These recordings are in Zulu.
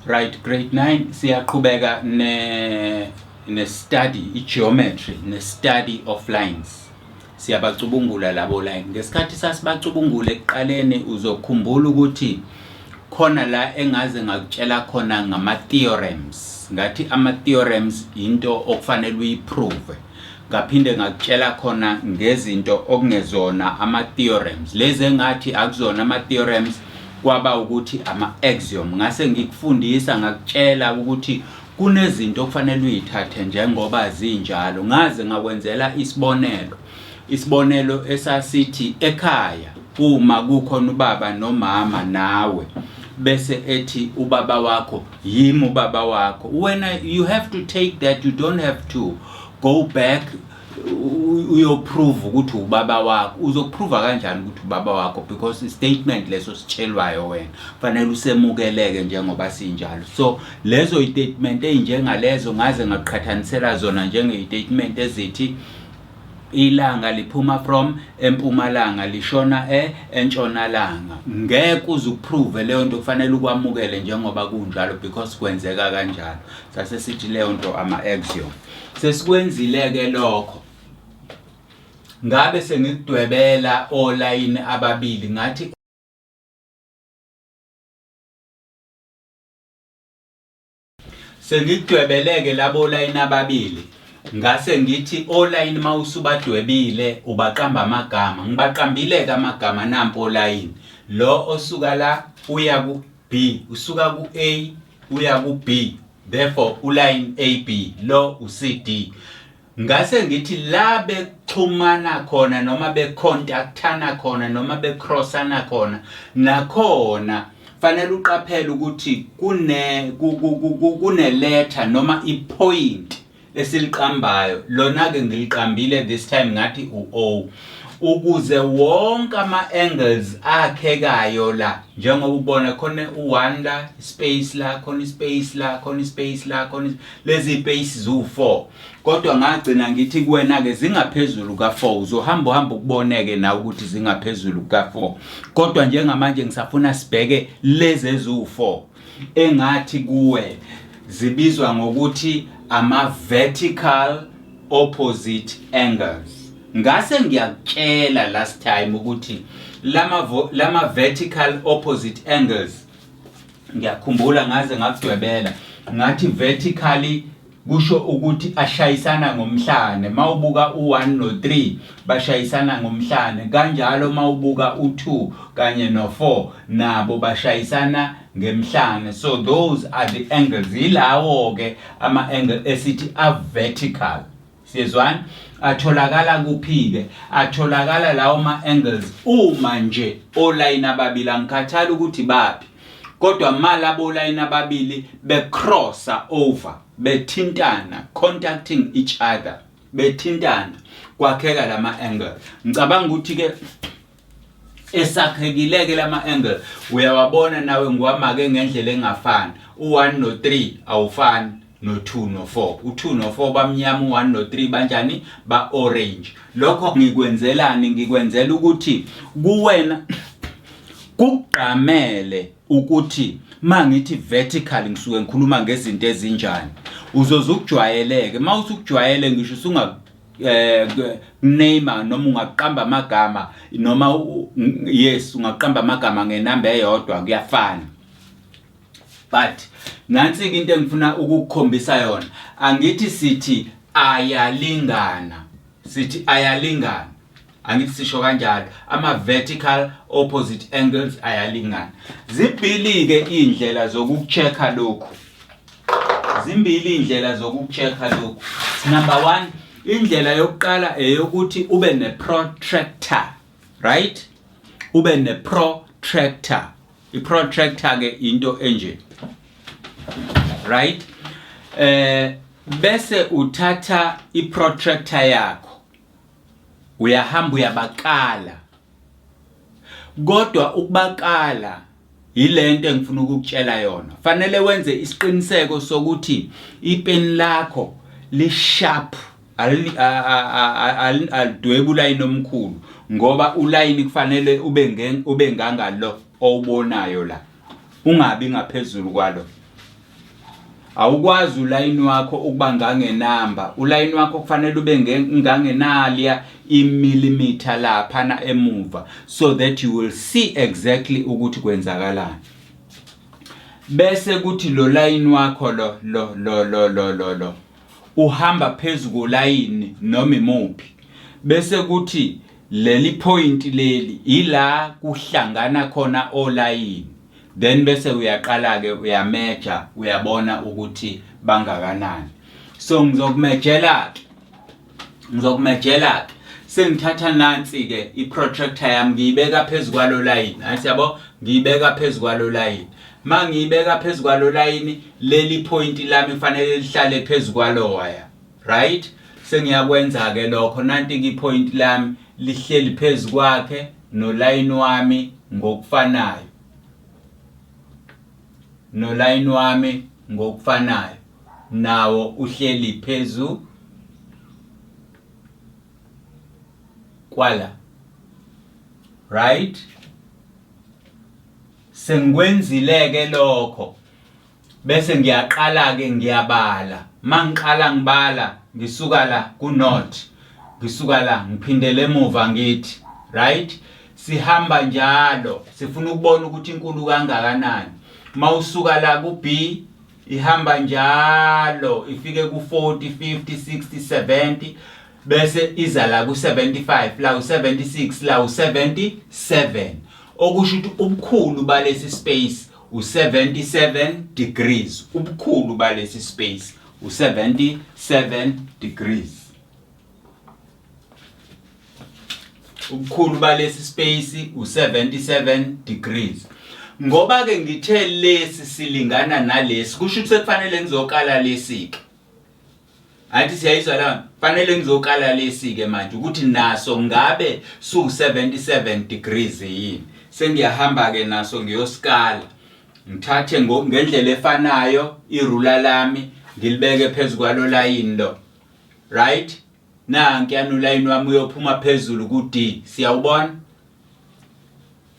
Right, grade 9 siyaqhubeka ne study i-geometry ne study of lines. Siyabacubungula labo line. Ngesikhathi sasibacubungula ekuqaleni uzokhumbula ukuthi khona la engaze ngakutshela khona ngama theorems. Ngathi ama theorems into okufanele uyiprove. Ngaphinde ngakutshela khona ngezinto okungezona ama-theorems. Lezi engathi akuzona ama-theorems kwaba ukuthi ama-axiom. Ngase ngikufundisa ngakutshela ukuthi kunezinto okufanele uyithathe njengoba zinjalo. Ngaze ngakwenzela isibonelo. Isibonelo esasithi ekhaya uma kukhona ubaba nomama nawe bese ethi ubaba wakho yimi ubaba wakho, wena you have to take that, you don't have to go back uyoprove ukuthi ubaba wakho. Uzokuprova kanjani ukuthi ubaba wakho? Because i-statement leso sitshelwayo wena fanele usemukeleke njengoba sinjalo. So lezo i-statement ey'njengalezo ngaze ngaqhathanisela zona njenge-statement ezithi ilanga liphuma from empumalanga lishona entshonalanga. Ngeke uze uprove leyo nto, kufanele ukwamukele njengoba kunjalo because kwenzeka kanjalo. Sase sithi leyo nto ama-axiom. Sesikwenzile-ke lokho, ngabe sengikudwebela olayini ababili ngathi sengikudwebeleke labo layini ababili, ngase ngithi olayini mawusubadwebile ubaqamba amagama. Ngibaqambile-ke amagama, nampo olayini lo osuka la uya ku-B, usuka ku-A uya ku-B, therefore uline AB, lo u-CD. Ngase ngithi la bexhumana khona noma becontactana khona noma becrossana khona, nakhona fanele uqaphele ukuthi kune kuneletha noma ipoint esiliqambayo. Lona-ke ngiliqambile this time ngathi u-O, ukuze wonke ama-angles akhekayo la, njengoba ubona khona u-1 la, space la, khona ispace la, khona ispace la, khona lezi space ziwu-4, kodwa ngagcina ngithi kuwena-ke zingaphezulu ka-4. Uzohamba uhamba ukuboneke nawe ukuthi zingaphezulu ka-4, kodwa njengamanje ngisafuna sibheke lezi eziwu-4 engathi kuwe zibizwa ngokuthi ama-vertical opposite angles. Ngase ngiyakutshela last time ukuthi lama vertical opposite angles, ngiyakhumbula ngaze ngakudwebela ngathi vertically kusho ukuthi ashayisana ngomhlane. Mawubuka u1 no3 bashayisana ngomhlane, kanjalo mawubuka u2 kanye no4 nabo bashayisana ngemhlane. So those are the angles, yilawo ke ama angle esithi a vertical. Siyezwana? Atholakala kuphi-ke? Atholakala lawo ma-angles uma nje olayini ababili, angikhathali ukuthi baphi, kodwa ma labo olayini ababili becrossa over, bethintana, contacting each other, bethintana kwakheka lama angle. Ngicabanga ukuthi-ke esakhekile-ke lama angle uyawabona nawe, ngiwamake ngendlela engafani. U-1 no-3 awufani no-2 no-4. U-2 no-4 bamnyama, u-1 no-3 banjani? Ba-orange. Lokho ngikwenzelani? Ngikwenzela ukuthi kuwena kugqamele ukuthi ma ngithi vertical ngisuke ngikhuluma ngezinto ezinjani. Uzoze ukujwayeleke, ma usukujwayele ngisho usunga name noma ungaqamba amagama noma yes, ungaqamba amagama ngenamba eyodwa, kuyafana. But nansi into engifuna ukukukhombisa yona, angithi sithi ayalingana, sithi ayalingana, angithi sisho kanjalo, ama vertical opposite angles ayalingana. Zimbili-ke iy'ndlela zokukucheck-a lokhu, zimbili iy'ndlela zokukucheck-a lokhu. Number one, indlela yokuqala eyokuthi ube ne-protractor, right? Ube ne-protractor. I-protractor ke into enje, right? Bese uthatha i-protractor yakho, uyahamba uyabakala. Kodwa ukubakala yilento engifuna ukukutshela yona, fanele wenze isiqiniseko sokuthi ipeni lakho li-sharp, alidwebi ulayini omkhulu, ngoba ulayini kufanele ube ngangalo owubonayo la, ungabi ngaphezulu kwalo. Awukwazi ulayini wakho ukuba ngangenamba. Ulayini wakho kufanele ube ngangenaliya imillimeter laphana emuva so that you will see exactly ukuthi kwenzakalani. Bese kuthi lo layini wakho lo lo lo lo lo lo lo uhamba phezu kolayini noma imuphi. Bese kuthi leli point leli ila kuhlangana khona olayini. Then bese uyaqala ke uyameja uyabona ukuthi bangakanani. So ngizokumejela ke. Ngizokumejela ke. Sengithatha nansi ke i-protractor yami ngiyibeka phezu kwalo line. Athi yabo ngiyibeka phezu kwalo line. Mangiyibeka phezu kwalo line leli point lami kufanele lihlale phezu kwalo waya. Right? Sengiyakwenza ke lokho nanti ke point lami lihleli phezu kwakhe nolayini wami ngokufanayo. Nolayini wami ngokufanayo nawo uhleli phezu kwala. Right? Sengikwenzile ke lokho. Bese ngiyaqala ke ngiyabala. Mangiqala ngibala ngisuka la ku not. Ngisuka la ngiphindele emuva ngithi right sihamba njalo sifuna ukubona ukuthi inkulu kangakanani. Mawusuka la ku B ihamba njalo ifike ku 40 50 60 70 bese iza la ku 75 la u 76 la u 77 okusho ukuthi ubukhulu balesi space u 77 degrees ubukhulu balesi space u 77 degrees ubukhulu balesi space u 77 degrees ngoba ke ngithe lesi silingana nalesi kusho ukuthi sekufanele ngizokala lesi ke Athi siyayizwa la fanele ngizokala lesi ke manje ukuthi naso ngabe su 77 degrees yini sengiyahamba ke naso ngiyosikala ngithathe ngendlela efanayo irula lami ngilibeke phezu kwalo layini lo right nanki ulayini wami uyophuma phezulu ku D siyawubona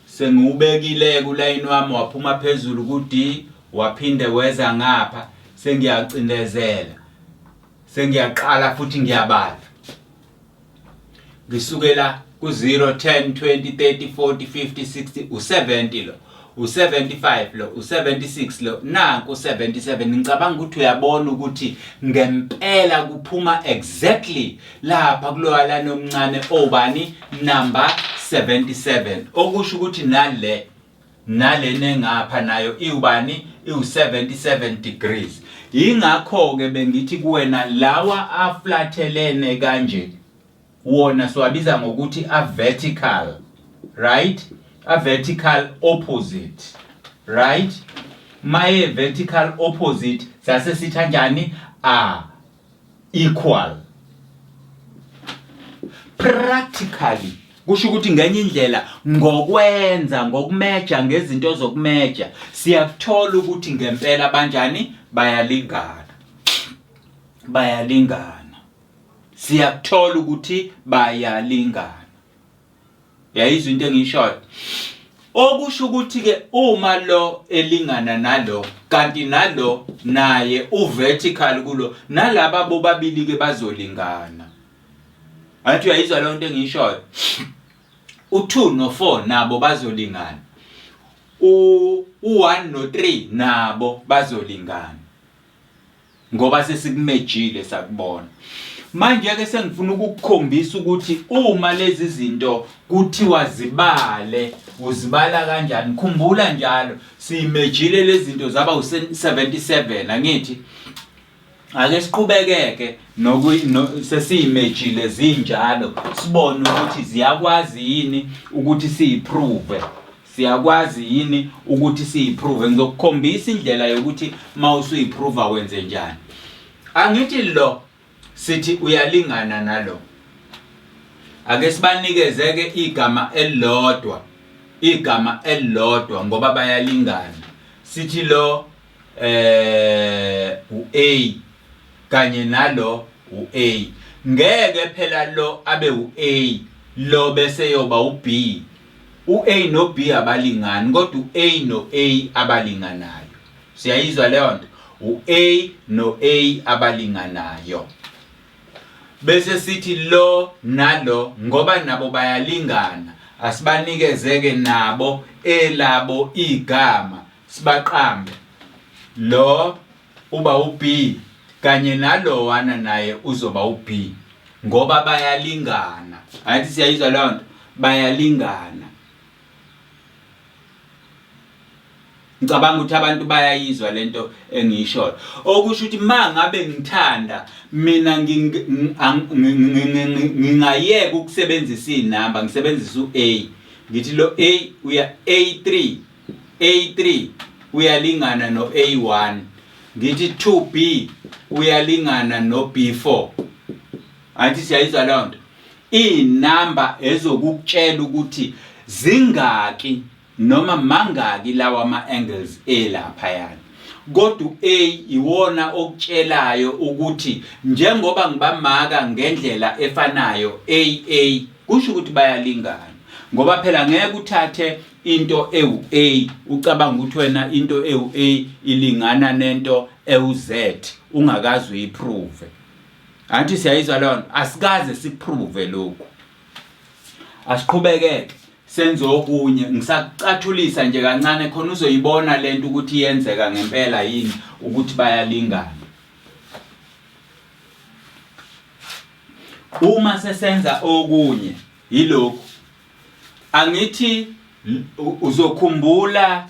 Sengiwubekile kulayini wami waphuma phezulu ku-D waphinde weza ngapha sengiyacindezela sengiyaqala futhi ngiyabala ngisukela ku-0 10 20 30 40 50 60 u-70 lo u-75 lo u-76 lo nanku u-77 ngicabanga ukuthi uyabona ukuthi ngempela kuphuma exactly lapha kuloya lana omncane obani number 77 okusho ukuthi nale nalena engapha nayo iwubani iwu-77 degrees yingakho ke bengithi kuwena lawa aflathelene kanje wona siwabiza ngokuthi a vertical right a vertical opposite right maye vertical opposite sase sithi kanjani a equal practically kusho ukuthi ngenye indlela ngokwenza ngokumeja ngezinto zokumeja siyakuthola ukuthi ngempela banjani bayalingana bayalingana siyakuthola ukuthi bayalingana Uyayizwa into engiyishoyo? Okusho ukuthi ke uma lo elingana nalo kanti nalo naye uvertical kulo nalaba bobabili ke bazolingana. Angithi uyayizwa leyo nto engiyishoyo? U2 no4 nabo bazolingana. U1 no3 nabo bazolingana. Ngoba sesikumejile sakubona. Manje ke sengifuna ukukukhombisa ukuthi uma lezi zinto kuthiwa zibale uzibala kanjani. Khumbula njalo siyimejile lezi zinto zaba u-77 angithi ake siqhubekeke noku sesiyimejile zinjalo sibone ukuthi ziyakwazi yini ukuthi siyiprove Siyakwazi yini ukuthi siyiprove? Ngizokukhombisa indlela yokuthi uma usuyiprova wenze njani. Angithi lo sithi uyalingana nalo. Ake sibanikeze-ke igama elilodwa, igama elilodwa ngoba bayalingana. Sithi lo eh u-A kanye nalo u-A. Ngeke phela lo abe u-A lo bese yoba u-B. U-A no-B abalingani kodwa u-A no-A abalinganayo. Siyayizwa leyo nto? U-A no-A abalinganayo. Bese sithi lo nalo ngoba nabo bayalingana, asibanikeze-ke nabo elabo igama, sibaqambe. Lo uba u-B kanye nalowana naye uzoba u-B ngoba bayalingana. Angithi siyayizwa leyo nto? Bayalingana. Ngicabanga ukuthi abantu bayayizwa lento engiyishoyo. Okusho ukuthi uma ngabe ngithanda mina ngingayeka ukusebenzisa inamba ngisebenzisa u-A. Ngithi lo A uya A3 A3 uyalingana no-A1. Ngithi 2B uyalingana no-B4. Angithi siyayizwa leyo nto? Inamba ezokukutshela ukuthi zingaki noma mangaki lawa ma-angles elaphayana. Kodwa u-A iwona okutshelayo ukuthi njengoba ngibamaka ngendlela efanayo AA kusho ukuthi bayalingana. Ngoba phela ngeke uthathe into ewu-A ucabanga ukuthi wena into ewu-A ilingana nento ewu-Z ungakaze uyiprove. Angithi siyayizwa leyo nto, asikaze sikuprove lokhu. Asiqhubekeke senze okunye, ngisakucathulisa nje kancane khona uzoyibona lento ukuthi iyenzeka ngempela yini ukuthi bayalingana. Uma sesenza okunye yilokhu, angithi uzokhumbula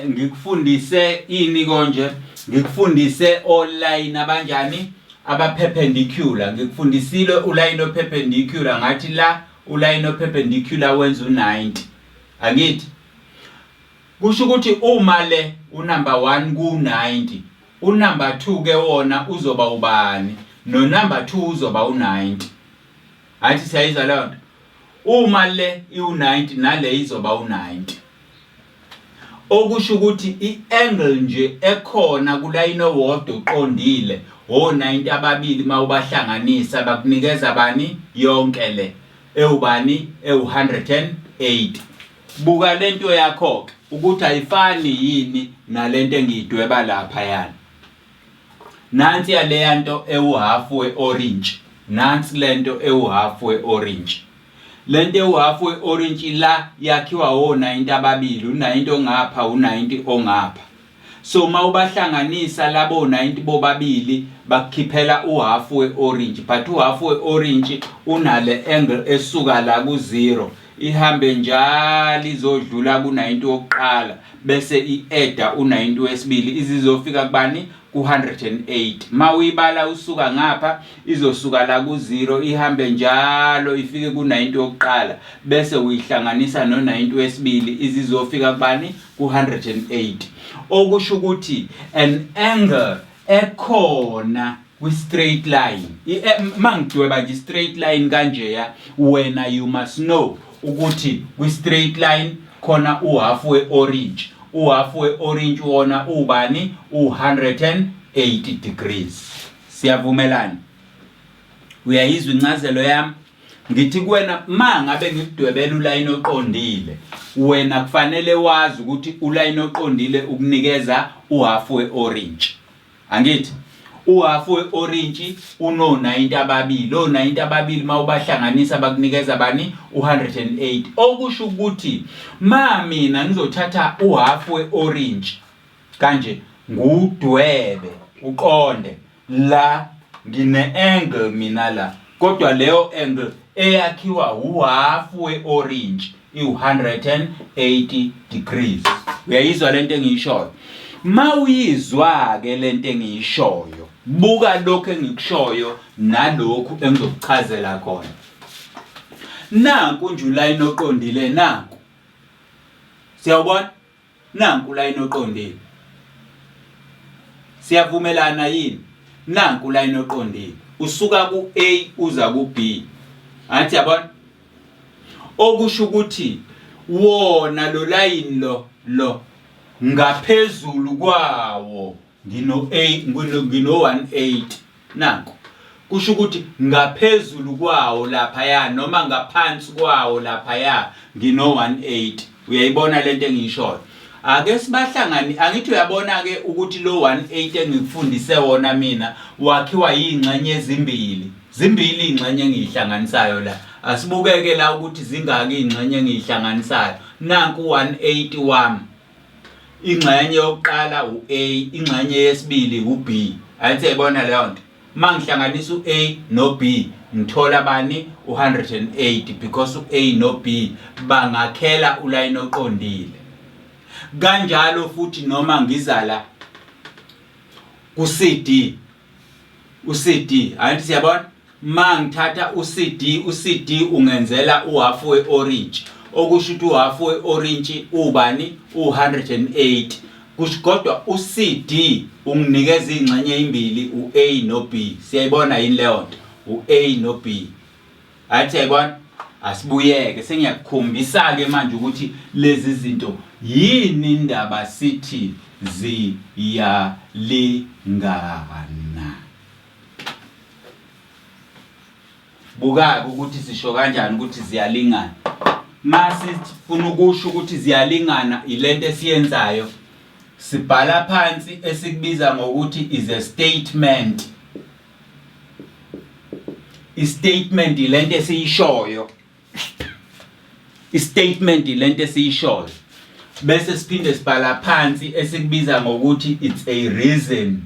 ngikufundise ini konje, ngikufundise olayini abanjani abaperpendicular, ngikufundisile ulayini operpendicular, ngathi la ulayini operpendicular wenza u90, angithi kusho ukuthi uma le unumber 1 ku90, unumber 2 ke wona uzoba ubani, no number 2 uzoba u90. Angithi siyayizwa leyo nto? Uma le iwu-90 nale izoba u-90. Okusho ukuthi i-angle nje ekhona kulayini owodwa uqondile, o-90 ababili uma ubahlanganisa bakunikeza bani? Yonke le. Ewubani? Ewu-180. Buka lento yakho-ke ukuthi ayifani yini nalento engiyidweba laphayana. Nansi yaleya nto ewuhafu we-orange. Nansi lento ewuhafu we-orange. Lento ewuhafu we-orange la yakhiwa o-90 ababili, u-90 ongapha, u-90 ongapha. So uma ubahlanganisa labo 90 bobabili bakukhiphela uhafu we-orange, but uhafu we-orange unale angle esuka la ku-0 ihambe njalo izodlula ku-90 wokuqala bese i-eda u-90 wesibili izizofika kubani? Ku-180. Ma uyibala usuka ngapha izosuka la ku-0 ihambe njalo ifike ku-90 wokuqala bese uyihlanganisa no-90 wesibili izizofika kubani? Ku-180. Okusho ukuthi an angle ekhona kwi-straight line, mangidweba nje straight line kanjeya, wena you must know ukuthi kwi-straight line khona uhafu we-orange. Uhafu we-orange wona ubani? U-180 degrees. Siyavumelana? Uyayizwa incazelo yami? Ngithi kuwena ma ngabe ngikudwebela ulayini oqondile, wena kufanele wazi ukuthi ulayini oqondile ukunikeza uhafu we-orange. Angithi uhafu we-orange uno-90 ababili, o-90 ababili uma ubahlanganisa bakunikeza bani? U-180. Okusho ukuthi ma mina ngizothatha uhafu we-orange kanje ngiwudwebe uqonde la, ngine-angle mina la, kodwa leyo angle eyakhiwa uhafu we-orange iwu-180 degrees. Uyayizwa lento engiyishoyo? Ma uyizwa-ke lento engiyishoyo, buka lokhu engikushoyo nalokhu engizokuchazela khona. Nanku nje ulayini oqondile, nanku. Siyawubona? Nanku ulayini oqondile. Siyavumelana yini? Nanku ulayini oqondile. Usuka ku-A uza ku-B. Angithi yabona? Okusho ukuthi wona lo layini lo lo ngaphezulu kwawo ngino A ngino 180 nanku. Kusho ukuthi ngaphezulu kwawo laphaya noma ngaphansi kwawo laphaya ngino 180. Uyayibona lento engiyishoyo? Ake sibahlangani angithi uyabona ke ukuthi lo 180 engikufundise wona mina wakhiwa yingxenye ezimbili. Zimbili ingxenye engiyihlanganisayo la. Asibukeke la ukuthi zingaki ingxenye engiyihlanganisayo. Nanku 180 wami. Ingxenye yokuqala u-A, ingxenye yesibili u-B. Angithi uyayibona leyo nto? Uma ngihlanganisa u-A no-B ngithola bani? U-180 because u-A no-B bangakhela ulayini oqondile. Kanjalo futhi noma ngizala ku-CD, u-CD, angithi siyabona? Ma ngithatha u-CD, u-CD ungenzela uhafu we-orange, okusho ukuthi uhafu we-orange ubani? U-180. Kusho kodwa u-CD unginikeza ingxenye ezimbili u-A no-B. Siyayibona yini leyo nto? U-A no-B. Athi siyayibona? Asibuyeke sengiyakukhombisa-ke manje ukuthi lezi zinto yini indaba sithi ziyalingana. Buka-ke ukuthi sisho kanjani ukuthi ziyalingana. Masifuna ukusho ukuthi ziyalingana ilento esiyenzayo sibhala phansi esikubiza ngokuthi is a statement. I-statement ilento esiyishoyo. I-statement ilento esiyishoyo. Bese siphinde sibhala phansi esikubiza ngokuthi it's a reason.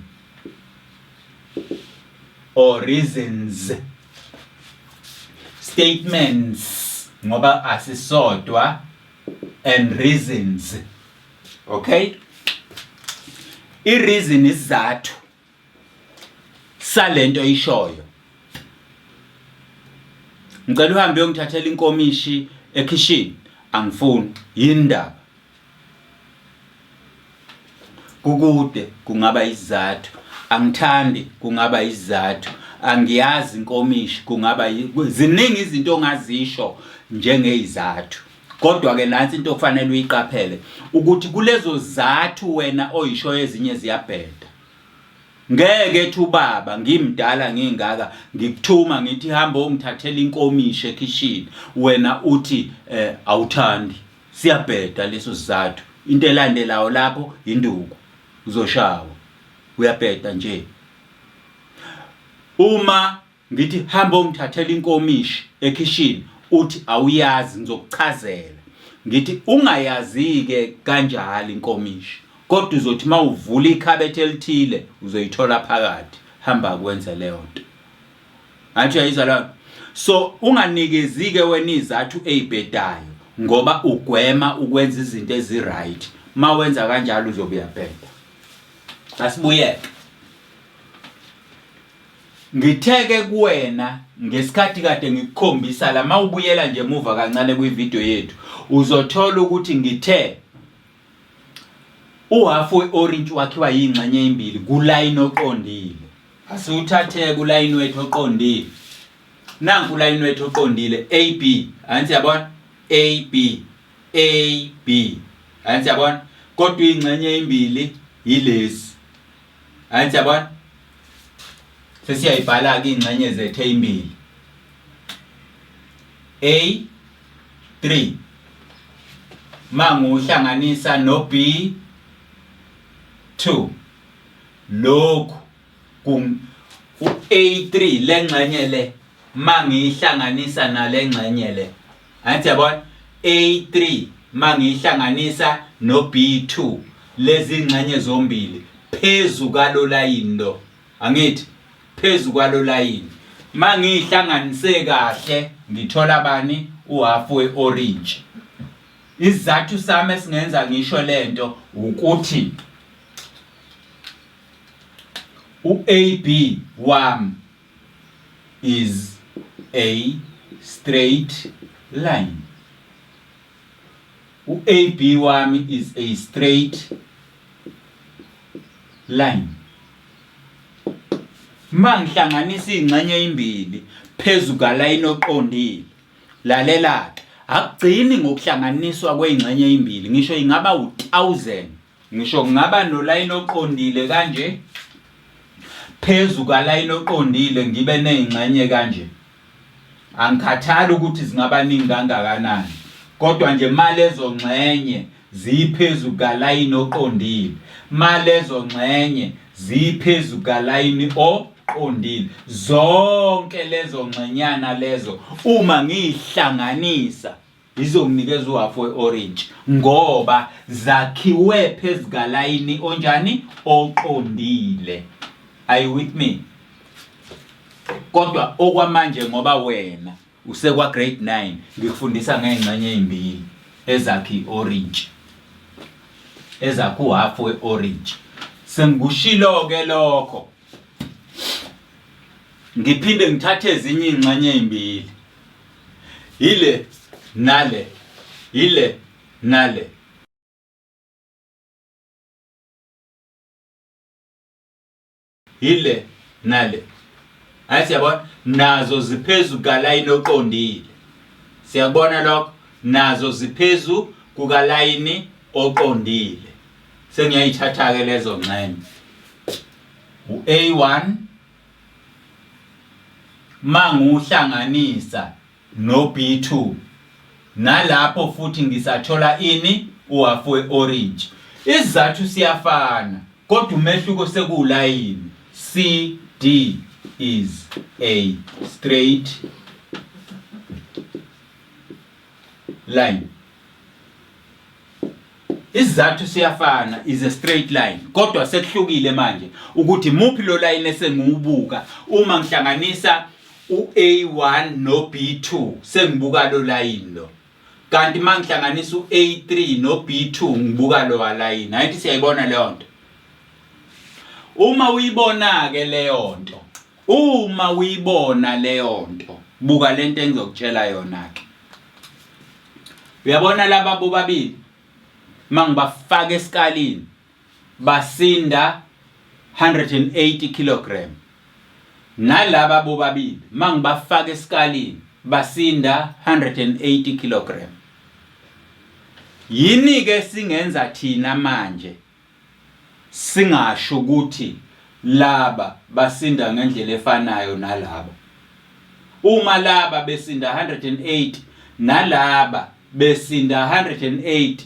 Or reasons statements ngoba asisodwa and reasons okay i reason isizathu salento oyishoyo ngicela uhambe uyongithathela inkomishi ekhishini angifuni yini ndaba Kukude kungaba isizathu, angithandi kungaba isizathu, angiyazi inkomishi kungaba ziningi izinto ongazisho njengeyizathu. Kodwa-ke nansi into okufanele uyiqaphele ukuthi kulezo zathu wena oyishoyo ezinye ziyabheda. Ngeke ethi ubaba ngimdala ngingaka ngikuthuma ngithi hamba ongithathela inkomishi ekhishini wena uthi eh, awuthandi. Siyabheda leso sizathu. Into elandelayo lapho induku. Uzoshawa. Uyabheda nje. Uma ngithi hamba ongithathela inkomishi ekhishini uthi awuyazi ngizokuchazela. Ngithi ungayazi-ke kanjalo inkomishi kodwa uzothi uma uvula ikhabethe elithile uzoyithola phakathi. Hamba kwenze leyo nto. Ngathi uyayizwa leyo So unganikezike wena izathu ezibhedayo ngoba ugwema ukwenza izinto ezi-right. Uma wenza kanjalo uzobe uyabheda. Asibuyeke. Ngitheke kuwena ngesikhathi kade ngikukhombisa la mawubuyela nje emuva kancane kwivideo yethu uzothola ukuthi ngithe Uhafu we-orintshi wakhiwa yingxenye ezimbili kulayini oqondile. Asiwuthathe kulayini wethu oqondile. Nanku ulayini wethu oqondile AB. Angithi yabona? AB AB. Angithi yabona? Kodwa ingxenye ezimbili yilezi. Angithi yabona? Sesiyayibhala-ke ingxenye zethu ezimbili. A 3 manguhlanganisa no B 2 lokhu u A3 lengxenye le mangiyihlanganisa nalengxenye le angithi yabona A3 mangiyihlanganisa no B2 lezi ngxenye zombili phezu kalolayini lo angithi phezu kwalo layini mangiyihlanganise kahle ngithola bani uhafu we-orange isizathu sami esingenza ngisho lento ukuthi u-AB wami is a straight line u-AB wami is a straight line Uma ngihlanganisa iy'ngxenye ezimbili phezu kalayini oqondile, lalela-ke, akugcini ngokuhlanganiswa kwey'ngxenye ezimbili, ngisho ingaba u-1000, ngisho kungaba nolayini oqondile kanje, phezu kalayini oqondile ngibe ney'ngxenye kanje. Angikhathali ukuthi zingaba ningi kangakanani. Kodwa nje malezo ngxenye ziphezu kalayini oqondile, malezo ngxenye ziphezu kalayini oqondile, zonke lezo ngxenyana lezo uma ngiyihlanganisa izonginikeza uhafu we-orange ngoba zakhiwe phezu kalayini onjani oqondile. Are you with me? Kodwa okwamanje ngoba wena usekwa grade 9 ngikufundisa ngey'ngxenye ey'mbili ezakha i-orange ezakha uhafu we-orange. Sengikushilo-ke lokho, ngiphinde ngithathe ezinye iy'ngxenye ey'mbili, ile nale, ile nale. Ile nale. Hayi siyabona nazo ziphezu kukalayini oqondile. Siyakubona lokho? Nazo ziphezu kukalayini oqondile. Sengiyayithatha-ke lezo ngxenye. U-A1 manguhlanganisa no-B2 nalapho futhi ngisathola ini uhafu we-orange. Isizathu siyafana kodwa umehluko sekuwulayini. C D is a straight line. Isizathu siyafana is a straight line kodwa sekuhlukile manje ukuthi muphi lo line esengiwubuka uma ngihlanganisa u-A1 no-B2 sengibuka lo line lo kanti uma ngihlanganisa u-A3 no-B2 ngibuka lo line. Ayithi siyayibona leyo nto. Uma uyibona-ke leyo nto, uma uyibona leyo nto, buka lento engizokutshela yona-ke. Uyabona laba bobabili mangibafaka esikalini basinda 180 kilogram. Nalaba bobabili mangibafaka esikalini basinda 180 kilogram. Yini ke singenza thina manje singasho ukuthi laba basinda ngendlela efanayo nalaba? Uma laba besinda 180 nalaba besinda 180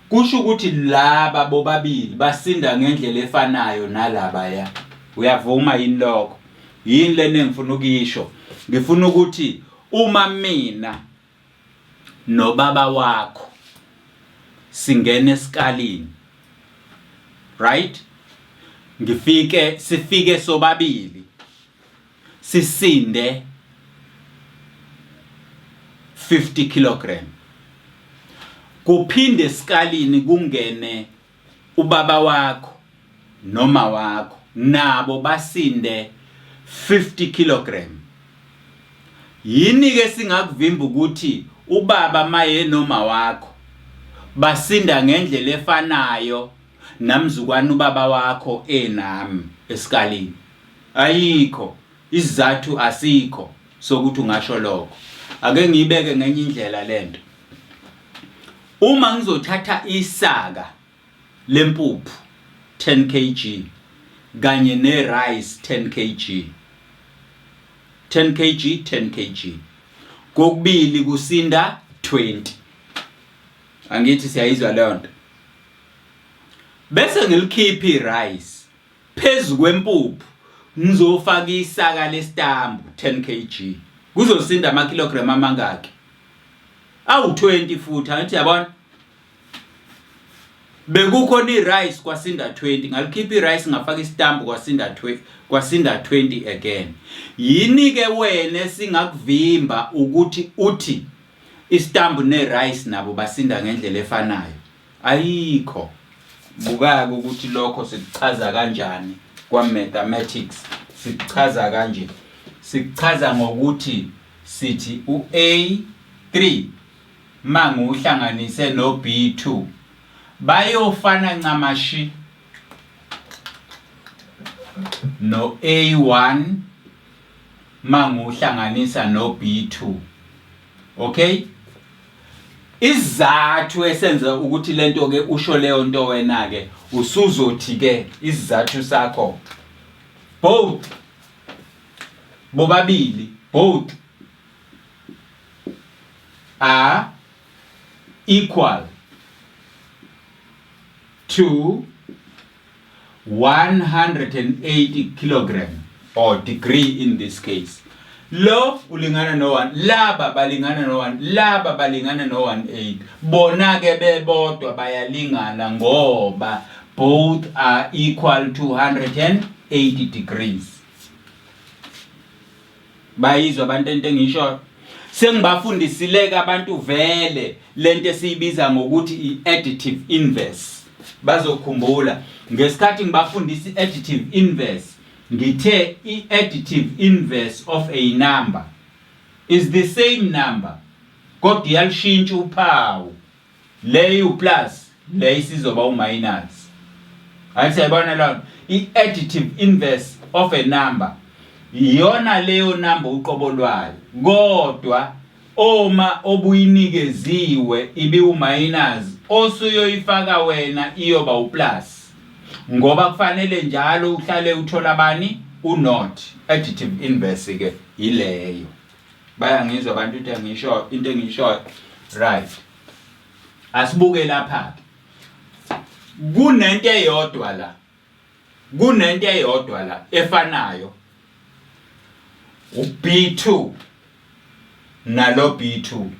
kusho ukuthi laba bobabili basinda ngendlela efanayo nalaba ya. Uyavuma yini lokho? Yini lena engifuna ukuyisho? Ngifuna ukuthi uma mina nobaba wakho singena esikalini, right, ngifike sifike sobabili sisinde 50 kilogram, kuphinde esikalini kungene ubaba wakho noma wakho nabo basinde 50 kilogram, yini ke singakuvimba ukuthi ubaba maye noma wakho basinda ngendlela efanayo namzukwana ubaba wakho enami esikalini? Ayikho isizathu, asikho sokuthi ungasho lokho. Ake ngiyibeke ngenye indlela lento. Uma ngizothatha isaka lempuphu 10 kg kanye ne-rice 10 kg, 10 kg 10 kg, kokubili kusinda 20, angithi siyayizwa leyo nto? Bese ngilikhipha i-rice, phezu kwempuphu ngizofaka isaka lesitambu 10 kg, kuzosinda amakilogram amangaki? Awu-20 futhi, angithi yabona? Bekukhona i-rice kwasinda 20, ngalikhipha i-rice ngafaka isitambu kwasinda 20, kwasinda 20 again. Yini ke wena esingakuvimba ukuthi uthi isitambu ne-rice nabo basinda ngendlela efanayo? Ayikho. Buka-ke ukuthi lokho sikuchaza kanjani kwa-mathematics. Sikuchaza kanje, sikuchaza ngokuthi sithi u-A3 mangiwuhlanganise no-B2 bayofana ncamashi no-A1 mangiwuhlanganisa no-B2. Okay, isizathu esenza ukuthi lento ke usho leyo nto wena ke usuzothi ke isizathu sakho both bobabili, both are equal to 180 kilogram or degree in this case. Lo ulingana no 1, laba balingana no 1, laba balingana no 18. Bona ke bebodwa bayalingana ngoba both are equal to 180 degrees. Bayizwa abantu into engisho? Sengibafundisile ke abantu vele lento esiyibiza ngokuthi i-additive inverse. Bazokhumbula ngesikhathi ngibafundisa i-additive inverse, ngithe i-additive inverse of a number is the same number, kodwa iyalishintsha uphawu. Le u-plus, le isizoba u-minus. Hayi, siyayibona lona i-additive inverse of a number, iyona leyo number uqobo lwayo, kodwa uma obuyinikeziwe ibiwu-minus, osuyoyifaka wena iyoba u-plus, ngoba kufanele njalo uhlale uthola bani? U-not. Additive inverse ke ileyo. Bayangizwa abantu into engisho, into engishoyo? Right, asibuke lapha ke. Kunento eyodwa la, kunento eyodwa la efanayo, uB2 nalo B2,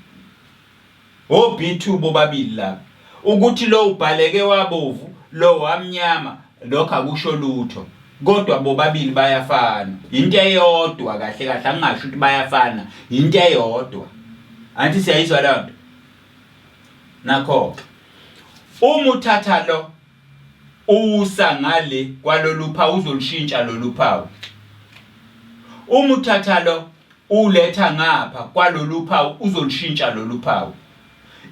o B2 bobabili lapha. Ukuthi lo ubhaleke wabovu, lo wamnyama, lokho akusho lutho, kodwa bobabili bayafana, into eyodwa. Kahle kahle angingasho ukuthi bayafana, into eyodwa. Angithi siyayizwa leyo nto? Nakho uma uthatha lo usa ngale kwalolu phawu, uzolushintsha lolu phawu. Uma uthatha lo uletha ngapha kwalolu phawu, uzolushintsha lolu phawu.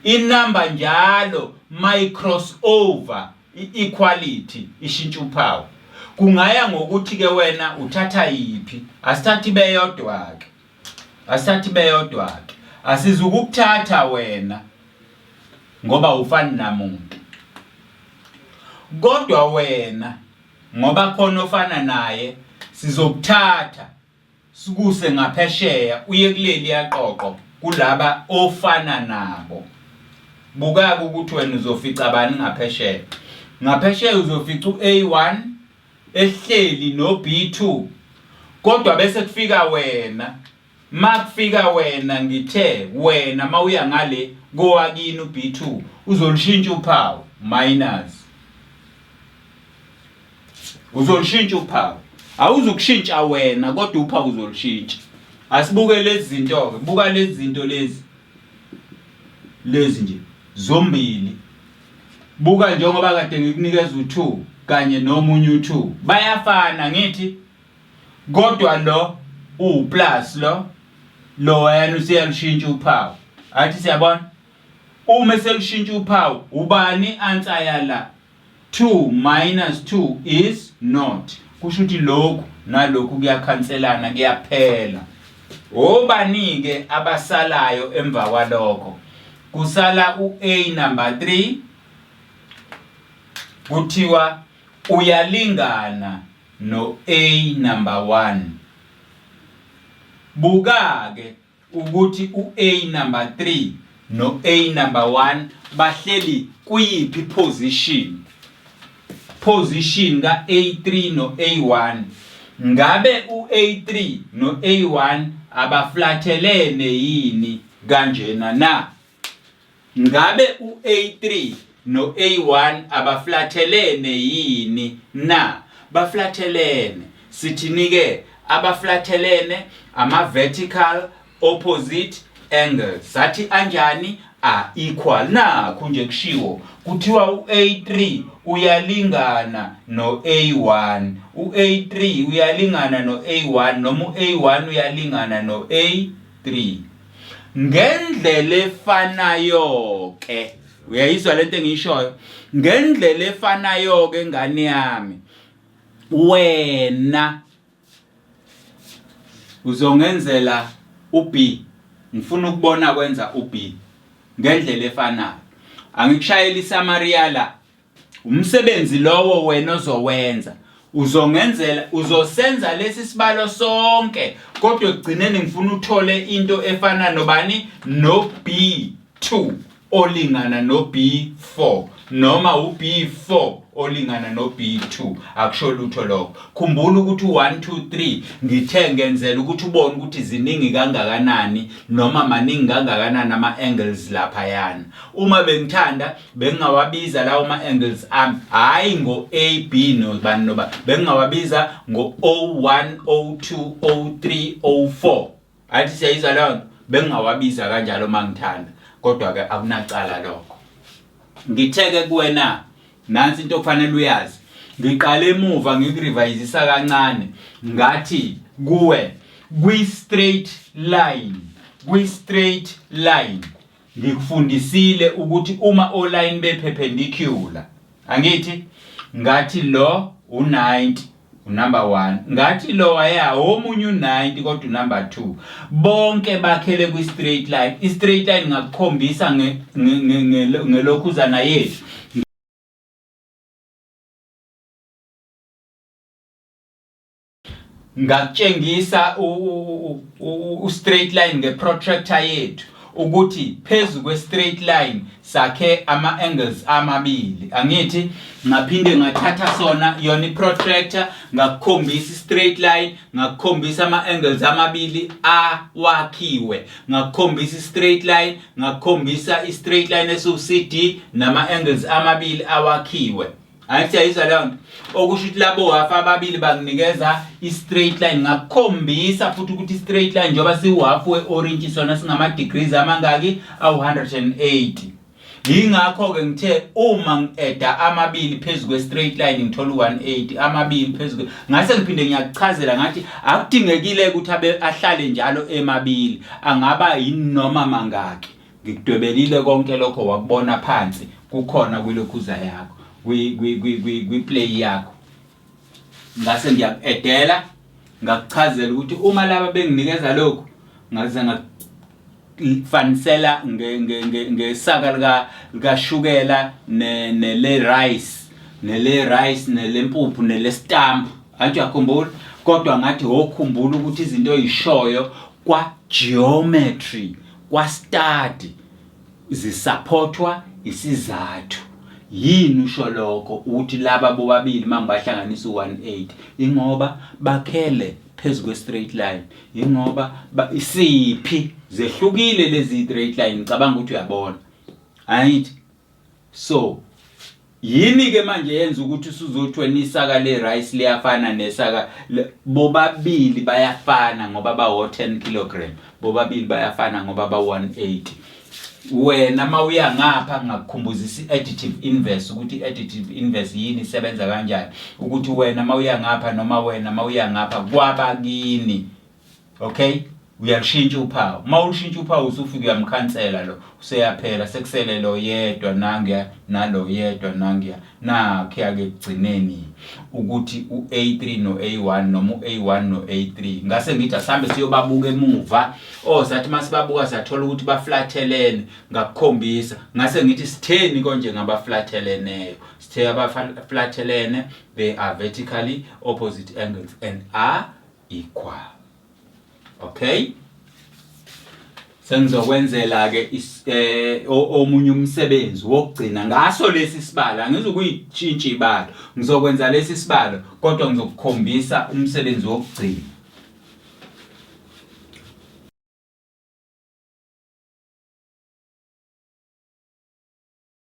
Inamba njalo mayi cross over i-equality ishintsha uphawu. Kungaya ngokuthi ke wena uthatha yiphi. Asithathi beyodwa ke, asithathi beyodwa ke, asizukukuthatha wena ngoba ufani namuntu, kodwa wena ngoba khona ofana naye, sizokuthatha sikuse ngaphesheya, uye kuleli yaqoqo kulaba ofana nabo. Buka ukuthi wena uzofica bani ngaphesheya. Ngaphesheya uzofica u-A1 ehleli no-B2, kodwa bese kufika wena. Makufika wena, ngithe wena mawuya ngale kowakini u-B2, uzolushintsha uphawu, minus. Uzolushintsha uphawu, awuzukushintsha wena, kodwa uphawu uzolushintsha. Asibuke lezi zinto ke, buka lezi zinto lezi, lezi nje zombili. Buka, njengoba kade ngikunikeza u2 kanye nomunye u2, bayafana ngithi, kodwa lo uplus, lo wena usiyalushintsha uphawu. Athi siyabona, uma eselushintsha uphawu, ubani answer yala? 2 minus 2 is not. Kusho ukuthi lokhu nalokhu kuyakhanselana, kuyaphela. Obani-ke abasalayo emva kwalokho? Kusala u-A number 3, kuthiwa uyalingana no-A number 1. Buka-ke ukuthi u-A number 3 no-A number 1 bahleli kuyiphi position. Position ka-A3 no-A1, ngabe u-A3 no-A1 abaflathelene yini kanjena na? Ngabe u-A3 no-A1 abaflathelene yini na? Baflathelene. Sithini ke? Abaflathelene ama vertical opposite angles, sathi anjani? Are equal. Nakhu nje kushiwo, kuthiwa u-A3 uyalingana no-A1, u-A3 uyalingana no-A1 noma u-A1 uyalingana no-A3. Ngendlela efanayo ke, uyayizwa lento engiyishoyo? Ngendlela efanayo ke, ngane yami, wena uzongenzela uB. Ngifuna ukubona kwenza uB ngendlela efanayo. Angikushayeli isummary la, umsebenzi lowo wena ozowenza, uzongenzela, uzosenza lesi sibalo sonke, kodwa ekugcineni ngifuna uthole into efana nobani? No B2. olingana no-B4 noma u-B4 olingana no-B2 akusho lutho lokho. Khumbula ukuthi u-1 2 3 ngithe ngenzela ukuthi ubone ukuthi ziningi kangakanani noma maningi kangakanani ama-angles laphayana. Uma bengithanda bengingawabiza lawo ma-angles ami hhayi ngo-A B nobani noba bengingawabiza ngo-O1 O2 O3 O4 Athi siyayizwa leyo nto bengingawabiza kanjalo uma ngithanda kodwa-ke akunacala lokho. Ngithe-ke kuwena nansi into okufanele uyazi. Ngiqale emuva ngikurivayizisa kancane ngathi kuwe kwi-straight line kwi-straight line ngikufundisile ukuthi uma olayini be-perpendicular angithi ngathi lo u-90 unumber 1 ngathi lo waya omunye u90 kodwa unumber 2 bonke bakhele kwi straight line i straight line ngakukhombisa ngelokhuzana yethu ngakutshengisa u straight line nge protractor yethu ukuthi phezu kwe straight line sakhe ama angles amabili angithi ngaphinde ngathatha sona yona i protractor ngakukhombisa i straight line ngakukhombisa ama angles amabili awakhiwe ngakukhombisa i straight line ngakukhombisa i straight line esu CD nama angles amabili awakhiwe Angithi siyayizwa leyo nto. Okusho ukuthi labo hafu ababili banginikeza i-straight line. Ngakukhombisa futhi ukuthi i-straight line njengoba siwuhafu we-orange sona singama-degrees amangaki? Awu-180. Yingakho-ke ngithe uma ngi-eda amabili phezu kwe-straight line ngithola u-180 amabili phezu ngase ngiphinde ngiyakuchazela ngathi akudingekile ukuthi abe ahlale njalo emabili angaba yinoma mangaki Ngikudwebelile konke lokho wakubona phansi kukhona kwilokhuza yakho kwi-play yakho. Ngase ngiyaku-edela ngakuchazela ukuthi uma laba benginikeza lokhu ngaze ngakufanisela ngesaka likashukela nele rice nele rice nelempuphu nelestamp anti uyakhumbula kodwa ngathi wokhumbula ukuthi izinto oyishoyo kwa geometry Kwa-study zisaphothwa isizathu. Yini usho lokho ukuthi laba bobabili uma ngibahlanganisa u-180 ingoba bakhele phezu kwe-straight line ingoba isiphi zehlukile lezi straight line ngicabanga ukuthi uyabona angithi So yini ke manje yenza ukuthi usuzothi wena isaka le rice liyafana nesaka bobabili bayafana ngoba ba 10 kg bobabili bayafana ngoba ba 180 wena mawuya ngapha ngakukhumbuzisa i-additive inverse ukuthi i-additive inverse yini isebenza kanjani ukuthi wena mawuya ngapha noma wena mawuya ngapha kwaba kini Okay? Uyalushintsha uphawu. Uma ulushintsha uphawu usufika uyamkhansela lo. Useyaphela sekusele lo yedwa nangiya nalo yedwa nangiya. Nakhe ake kugcineni ukuthi u-A3 no-A1 noma u-A1 no-A3. Ngase ngithi asambe siyobabuka emuva. Oh sathi masibabuka sathola ukuthi baflathelene ngakukhombisa. Ngase ngithi sitheni konje ngabaflatheleneyo. Sithe abaflathelene they are vertically opposite angles and are equal okay sengizokwenzela ke eh, omunye umsebenzi wokugcina ngaso lesi sibalo angizukuyitshintsha ibalo ngizokwenza lesi sibalo kodwa ngizokukhombisa umsebenzi wokugcina.